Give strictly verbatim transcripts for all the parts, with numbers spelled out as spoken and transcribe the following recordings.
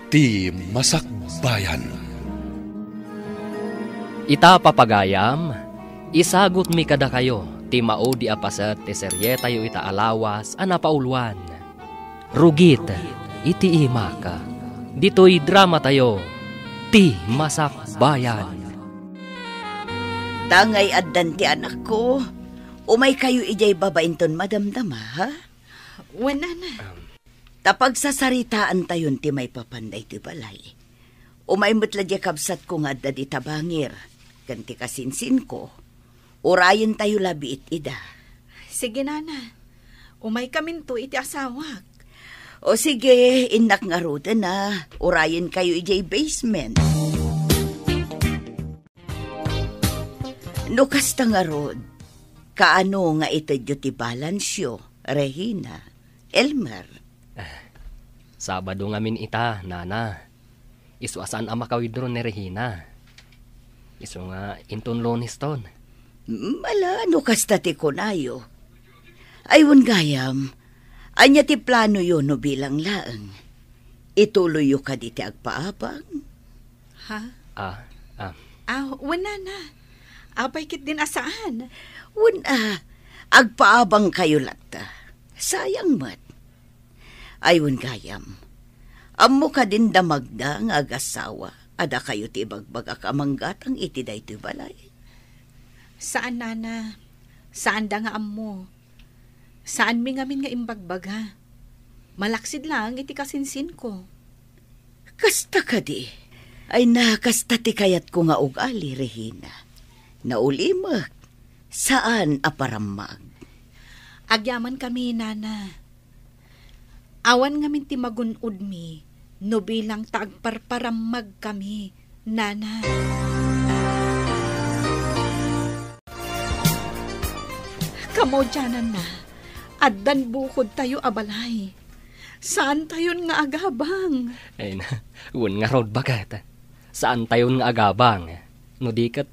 Ti Masakbayan. Ita, papagayam, isagutmi kadakayo ti maudi a paset ti serietayo ita a lawas a napauluan, Rugit iti Imak. Ditoy dramatayo, Ti Masakbayan. Tangay addan ti anakko, umaykayo idiay baba inton madamdama, ha? Wen, nana. Ta pagsasaritaantayon ti maipapan daytoy balay. Umay met la diay kabsatko nga adda dita bangir, ken ti kasinsinko, urayentayo la biit ida. Sige, nana. Umaykaminto iti asawak. O sige, innak ngaruden a, urayenkayo idiay basement. No kasta ngarud, kaano nga itedyo ti balansyo, Regina, Elmer? Ah, Sabado ngamin ita, nana. Isu a saan a maka-withdraw ni Regina. Isu nga inton Lunes ton. Mm, ala, no kasta ti kunayo. Ay, wen gayam, ania ti planoyo no bilang laeng? Ituloyyo kadi ti agpaabang? Ha? Ah, ah. Ah, wen, nana. Apay ketdin a saan? Wen a, agpaabangkayo latta. Sayang met. Ay, wen gayam. Ammo kadin da Magda nga agasawa a dakayo ti ibagbagak a manggatang iti daytoy balay? Saan, nana. Saanda nga ammo. Saanmi ngamin nga imbagbaga. Malaksid laeng iti kasinsinko. Kasta kadi? Ay na, kasta ti kayatko nga ugali, Regina. Naulimek, saan a parammag. Agyamankami, nana. Awan ngamin ti magun-odmi no bilang ta agparparammagkami, nana. Kamaudiananna, addan bukodtayo a balay. Saantayon nga agabang. Ay na, wen ngarud, baket. Saantayon nga agabang. No di ket,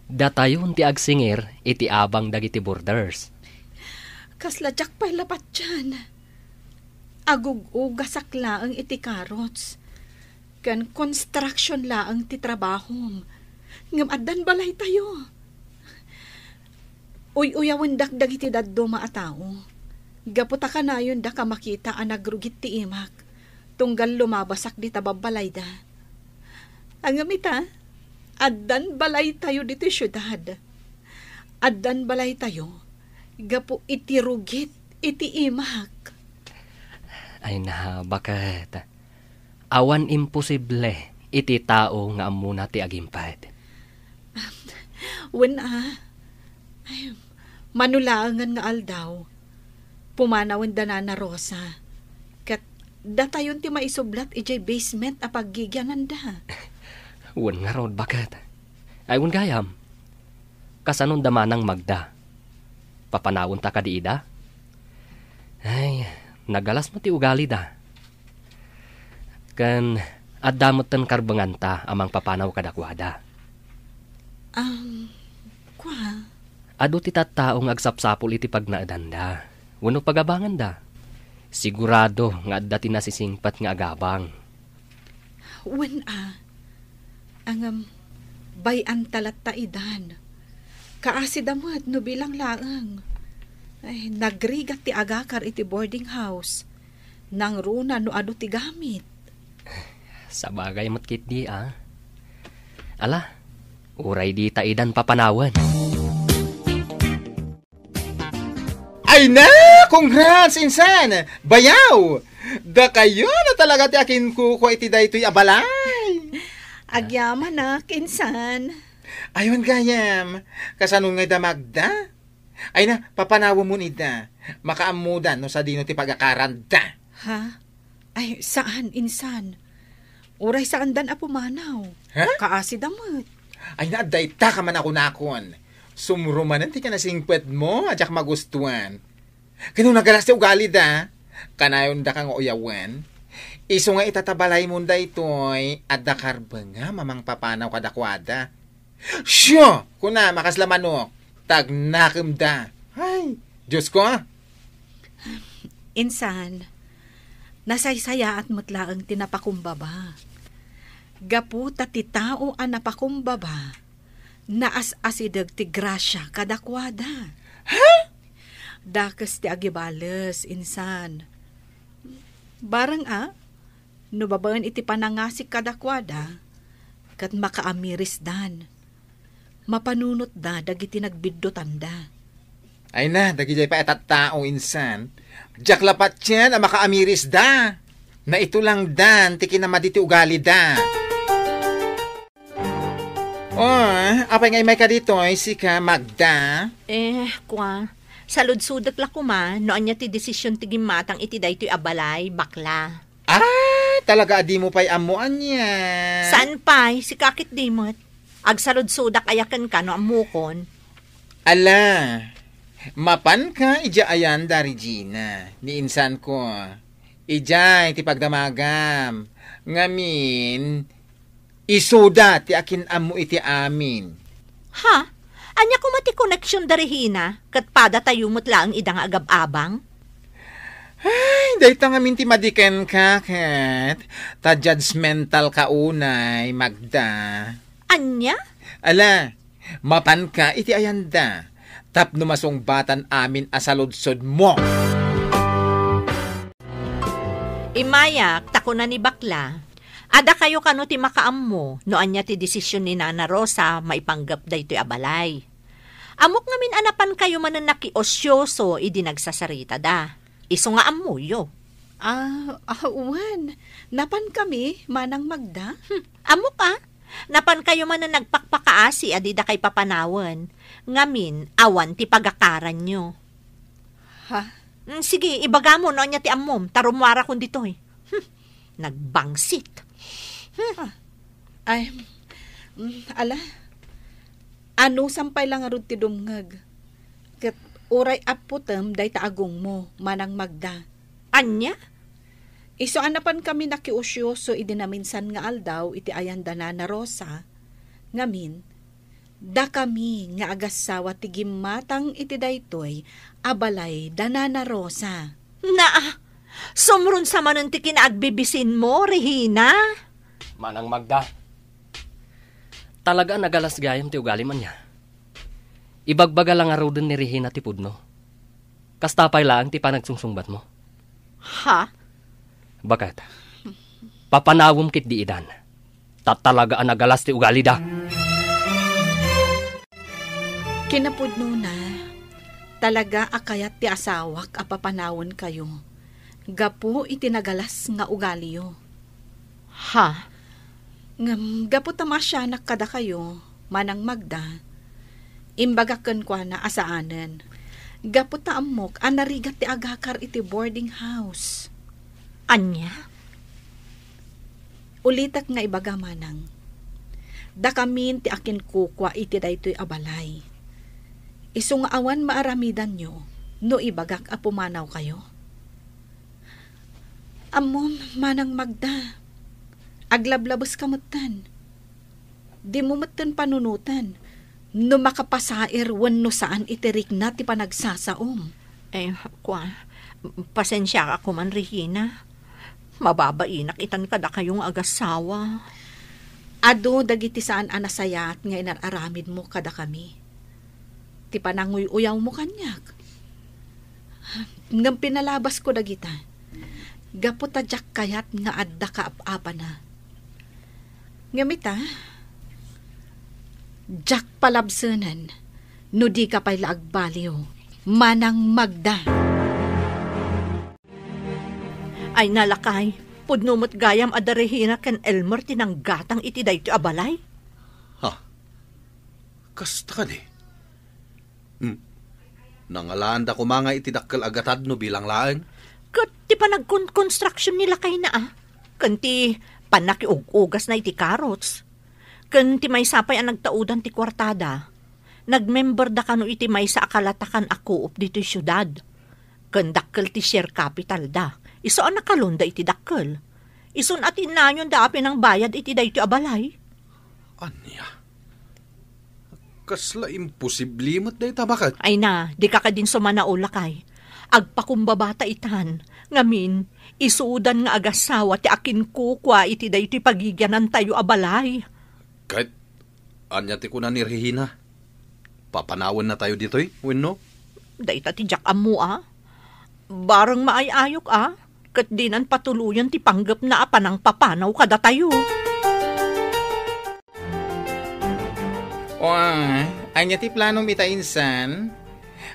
datayon ti agsingir iti abang dagiti boarders. Kasla diak pay la patian. Agug-ugasak laeng iti carrots. Ken construction laeng ti trabahom. Ngem addan balaytayo. Uy-uyawendak dagiti dadduma a tao. Gapu ta kanayondak a makita a nagrugit ti imak, tunggal lumabasak dita babbalayda. Ngem ita, addan balaytayo ditoy siudad. Addan balaytayo gapu iti rugit iti imak. Ay na, baket. Awan imposible iti tao nga ammona ti agimped. Wen a. Ay, mano laengen nga aldaw, pumanawen da Nana Rosa. Ket datayon ti maisublat idiay basement a paggigiananda. Wen ngarud, baket. Ay, wen gayam. Kasanon da manang Magda? Papanawenta kadi ida? Ay, nagalas met ti ugalida. Ken adda metten karbenganta a mangpapanaw kadakuada. Am, kua? Adu ti tattao nga agsapsapul iti pagnaedanda wenno pagabanganda. Sigurado nga adda ti nasisingpet nga agabang. Wen a. Ngem, bay-anta latta idan. Kaasida met no bilang laeng. Ay, nagrigat ti agakar iti boarding house. Nangruna no adu ti gamit. Sabagay met ketdi a. Ala, uray dita idan papanawen. Ay na! Congrats, insan! Bayaw! Dakayo na talaga ti akinkukua iti daytoy a balay. Agyamanak, insan. Ay, wen gayam, kasano ngay da Magda? Ay na, papanawemon ida. Makaammoda no sadino ti pagakaranda. Ha? Ay, saan, insan. Uray saandan a pumanaw. Ha? Kaasida met. Ay na, adda ita ka man a kunakon. Sumrumanen ti kinasingpetmo a diak magustuan. Ken no nagalas ti ugalida, kanayonda ka nga uyawen. Isu nga ita ta balaymon daytoy, adda karbengam a mangpapanaw kadakuada. Siya! Kunam a kasla manok, tagnakemda. Ay, Diosko! Insan, Nasaysayaat met laeng ti napakumbaba. Gapu ta ti tao a napakumbaba, naas-asideg ti grasia kadakuada. Ha? Dakes ti agibales, insan. Bareng a, no babaen iti panangasik kadakuada, ket makaamirisdan. Mapanunotda dagiti nagbiddutanda. Ay na, dagidiay pay a tattao, insan. Diak la patien a makaamirisda. Naitulangdan ti kinamadi ti ugalida. Oh, apay nga imayka ditoy, sika, Magda? Eh, kua, saludsodek la koma no ania ti desisyon ti gimmatang iti daytoy a balay, bakla. Ah, talaga a dimo pay ammo ania? Saan pay? Sika ket di met. Agsaludsodak aya kenka no ammokon? Ala, mapanka idiay ayan da Regina, ni insanko. Idiay ti pagdamagam. Ngamin, isuda ti akin-ammo iti amin. Ha? Ania koma ti connection da Regina? Ket padatayo met laeng ida nga agab-abang? Ay, dayta ngamin ti madi kenka, ket ta judgmental ka unay, Magda. Ania? Ala, mapanka iti ayanda, tapno masungbatan amin a saludsodmo. Imayak, ta kuna ni bakla, adakayo kano ti makaammo no ania ti desisyon ni Nana Rosa maipanggep daytoy a balay. Ammok ngamin a napankayo manen nakiosyoso idi nagsasaritada. Isu nga ammoyo. Ah, ah, wen. Napankami, Manang Magda? Hmm, ammok a. Napankayo manen nagpakpakaasi a didakay papanawen. Ngamin, awan ti pagakaranyo. Ha? Mm, sige, ibagamo no ania ti ammom, ta rummuarakon ditoy. Hmm, nagbangsit. Hmm. Ah. Ay, mm, ala. Anusam pay la ngarud ti dumngeg. Ket uray apputem dayta agongmo, Manang Magda. Ania? Isu a napankami nakiusyoso idi naminsan nga aldaw iti ayan da Nana Rosa, ngamin, dakami nga agassawa ti gimmatang iti daytoy a balay da Nana Rosa. Naa, sumrunsa manen ti kinaagbibisinmo, Regina. Manang Magda, talaga a nagalas gayam ti ugalim ania. Ibagbaga la ngaruden ni Regina ti pudno. Kasta pay laeng ti panagsungsungbatmo. Ha? Baket, papanawem ketdi idan. Ta talaga a nagalas ti ugalida. Kinapudnona, talaga a kayat ti asawak a papanawenkayo gapu iti nagalas nga ugaliyo. Ha? Ngem gapu ta maasianak kadakayo, Manang Magda, imbagak kenkuana a saanen. Gapu ta ammok a narigat ti agakar iti boarding house. Ania? Ulitek nga ibaga, Manang, dakamin ti akinkukua iti daytoy a balay. Isu nga awan maaramidanyo no ibagak a pumanawkayo. Ammom, Manang Magda, aglablabeska metten. Dimo metten panunoten no makapasair wenno saan iti rikna ti panagsasaom. Eh, kua, pasensiaka koman, Regina. Mababainak itan kadakayo nga agassawa. Adu dagiti saan a nasayaat nga inar-aramidmo kadakami. Ti pananguy-uyawmo kaniak. Ngem pinalabasko dagita gapu ta diak kayat nga adda kaap-apana. Ngem ita, diak palabsenen no dika pay la agbaliw, Manang Magda. Ay, nalakay, pudno met gayam a da Regina ken Elmer ti nanggatang iti daytoy a balay. Ha? Kasta kadi? Hmm. Nangalaanda koma nga iti dakkel a gatad no bilang laeng? Ket ti panagkonkonstruction ni lakayna a, ken ti pannakiug-ugasna iti carrots, ken ti maysa pay a nagtaudan ti kuartada. Nagmemberda kano iti maysa a kalatakan a co-op ditoy siudad. Ken dakkel ti share capital da. Isu a nakalonda iti dakkel. Isun a tinnayonda a pinangbayad iti daytoy a balay. Ania? Kasla imposible met dayta, baket? Ay na, dika kadin sumanao, lakay. Agpakumbabata itan, ngamin, isudan nga agassawa ti akinkukua iti daytoy pagigianantayo a balay. Ket ania ti kuna ni Regina? Papanawennatayo ditoy, wenno? Dayta ti diak ammo a. Bareng maay-ayok a, ket dinan patuloyen ti panggepna a panangpapanaw kadatayo. Wa, ania ti planom ita insan?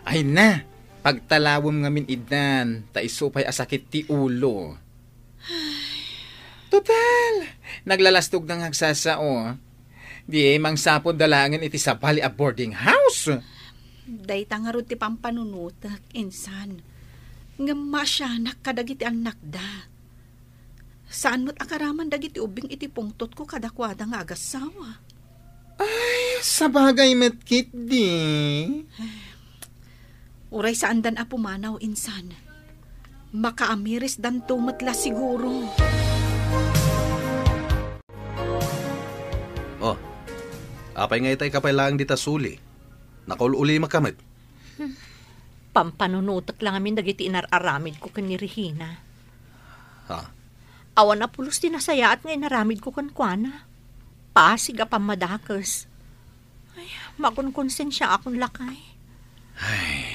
Ay na, pagtalawem ngamin idan, ta isu pay a sakit ti ulo. Total, naglalastog nga agsasao. Di mangsapulda laengen iti sabali a boarding house. Dayta ngarud ti pampanunotek, insan. Ngem maasianak kadagiti annakda. Saan met a karaman dagiti ubbing iti pungtotko kadakuada nga agassawa. Ay, sabagay met ketdi. Uray saandan a pumanaw, insan. Makaamirisdanto met la siguro. Oh, apay nga itay ka pay laeng dita suli? Nakaul-ulimek ka met. Pampanunotek la ngamin dagiti inar-aramidko ken ni Regina. Ha? Awan a pulos ti nasayaat nga inaramidko kenkuana. Pasig a pammadakes. Ay, makonkonsensiaakon, lakay. Ay.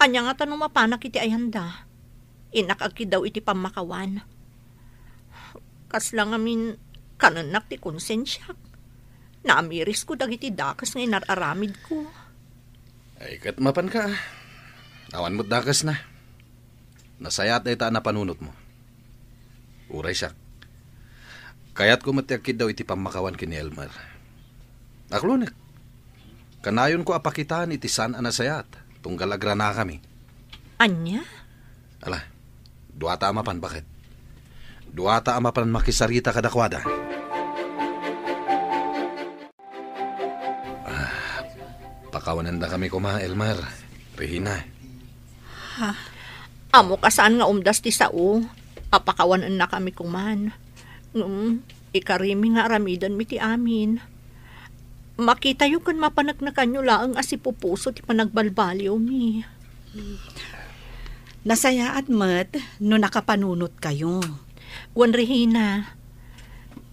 Ania ngata no mapanak iti ayanda? Innak agkiddaw iti pammakawan. Kasla ngamin kanennak ti konsensiak. Naamirisko dagiti dakes nga inar-aramidko. Ay, ket mapanka, a. Awan met dakesna. Nasayaat dayta a napanunotmo. Uray siak, kayatko met ti agkiddaw iti pammakawan ken ni Elmer. Aklonek, kanayonko a pakitaan iti saan a nasayaat, tunggal agranakami. Ania? Ala, duata a mapan, baket. Duata a mapan makisarita kadakuada. Ah, pakawanendakami koma, Elmer, Regina. Ha? Ammok a saan nga umdas ti sao a pakawanennakami koman. Ngem, ikarimi nga aramidenmi ti amin. Makitayo ken mapaneknekanyo laeng a sipupuso ti panagbalbaliwmi. Nasayaat met no nakapanunotkayo. Wen, Regina,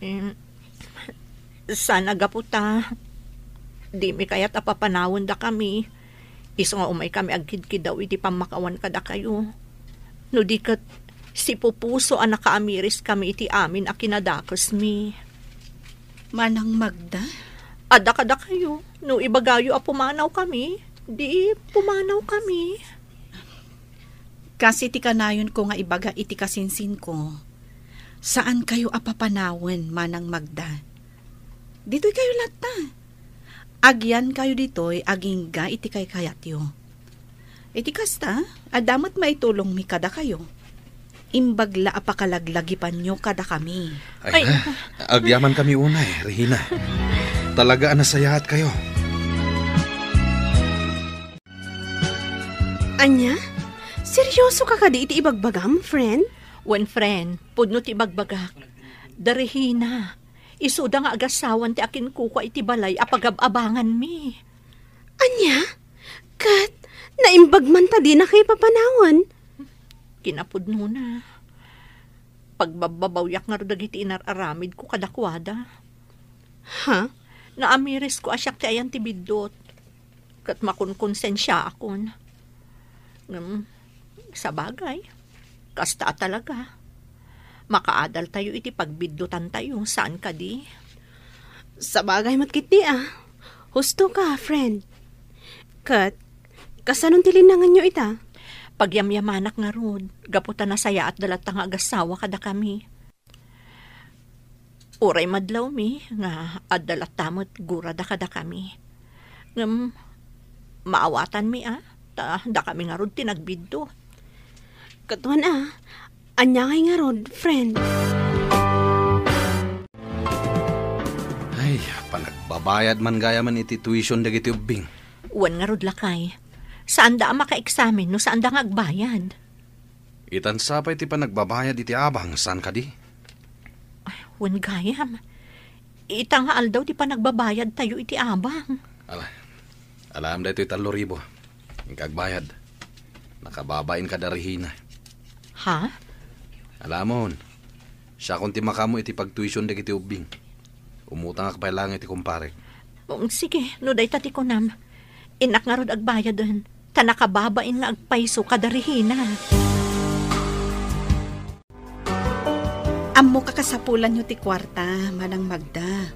em, saan a gapu ta dimi kayat a papanawendakami, isu nga umaykami agkidkiddaw iti pammakawan kadakayo. No di ket, sipupuso a nakaamiriskami iti amin a kinadakesmi. Manang Magda? Adda kadakayo, no ibagayo a pumanawkami, di pumanawkami. Kas iti kanayonko nga ibaga iti kasinsinko, saankayo a papanawen, Manang Magda. Ditoykayo latta. Agyankayo ditoy agingga iti kaykayatyo. Iti kasta, adda met maitulongmi kadakayo. Imbag la a pakalaglagipanyo kadakami. Ay, ay, na, agyamankami unay, Regina. Talaga a nasayaatkayo. Ania? Seryoso ka kadi iti ibagbagam, friend? Wen, friend, pudno ti ibagbagak. Da Regina, isuda nga agassawan ti akinkukua iti balay a pagab-abanganmi. Ania? Ket naimbag man ta dinakayo papanawen? Kinapudnona, pagbabbabawiak ngarud dagiti inar-aramidko kadakuada. Ha? Naamirisko a siak ti ayan ti biddut. Ket makonkonsensiaakon. Ngem, sabagay, kasta a talaga. Makaadaltayo iti pagbiddutantayo, saan kadi? Sabagay met ketdi a. Husto ka, friend. Ket, kasanon ti linnanganyo ita? Pagyamyamanak ngarud, gapu ta nasayaatda latta nga agassawa kadakami. Uray madlawmi nga adda latta met gurada kadakami. Ngem maawatanmi a, ta dakami ngarud ti nagbiddu. Ket wen a, ania ngay ngarud, friend? Ay, panagbabayad man gayam iti tuition dagiti ubbing. Wen ngarud, lakay. Saanda a makaeksamen no saanda nga agbayad. Itan sa pay ti panagbabayad iti abang, saan kadi? Ay, wen gayam. Ita nga aldaw ti panagbabayadtayo iti abang. Ala, alaem daytoy tallo ribu. Inka agbayad. Nakababain kada Regina. Ha? Alamon, siakon ti makaammo iti pagtuition dagiti ubbing. Umutangak pay laeng iti kumparek. Um, sige, no dayta ti kunam. Innak ngarud agbayaden, ta nakababain nga agpayso kada Regina. Ammo kakasapulanyo ti kuarta, Manang Magda.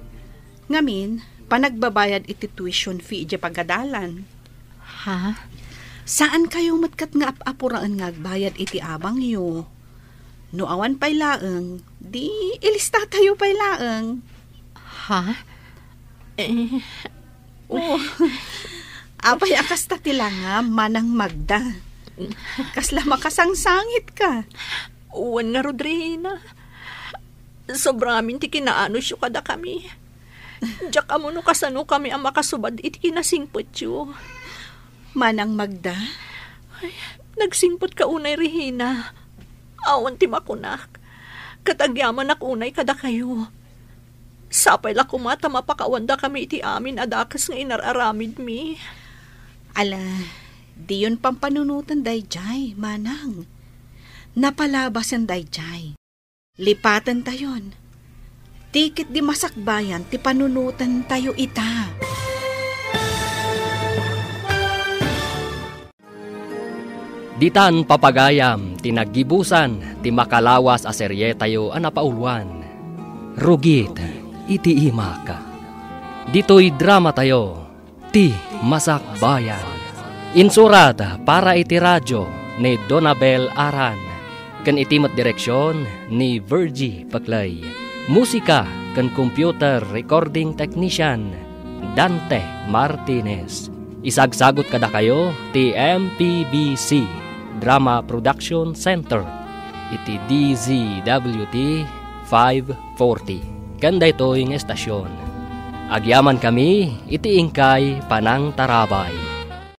Ngamin, panagbabayad iti tuition fee idiay pagadalan. Ha? Saan kayo met ket nga ap-apuraen nga agbayad iti abangyo? No awan pay laeng, di ilista tayo pay laeng. Ha? Eh, Oh. Apay a kasta ti langam, Manang Magda? Kasla makasangsangit ka. Wen nga, Regina. Sobra amin ti kinaanusyo kadakami. Diak ammo no kasano kami a makasubad iti kinasingpetyo. Manang Magda? Ay, nagsingpet ka unay, Regina. Awan ti makunak. Ket agyamanak unay kadakayo. Sapay la koma ta mapakawandakami iti amin a dakes nga inar-aramidmi. Ala, diyon pampanunoten daydiay, Manang. Napalabasen daydiay. Lipatentayon. Ti ket di masakbayan ti panunotentayo ita. Ditan papagayam ti naggibusan ti makalawas a serietayo a napauluan, Rugit iti Imak. Ditoy dramatayo, Ti Masakbayan. Insurat para iti radio ni Donabel Aran, ken iti met direksion ni Virgie Peclay. Musika ken computer recording technician, Dante Martinez. Isagsagut kadakayo ti M P B C Drama Production Center iti D Z W T five forty. Ken daytoy nga estasion, agyamankami iti inkay panangtarabay.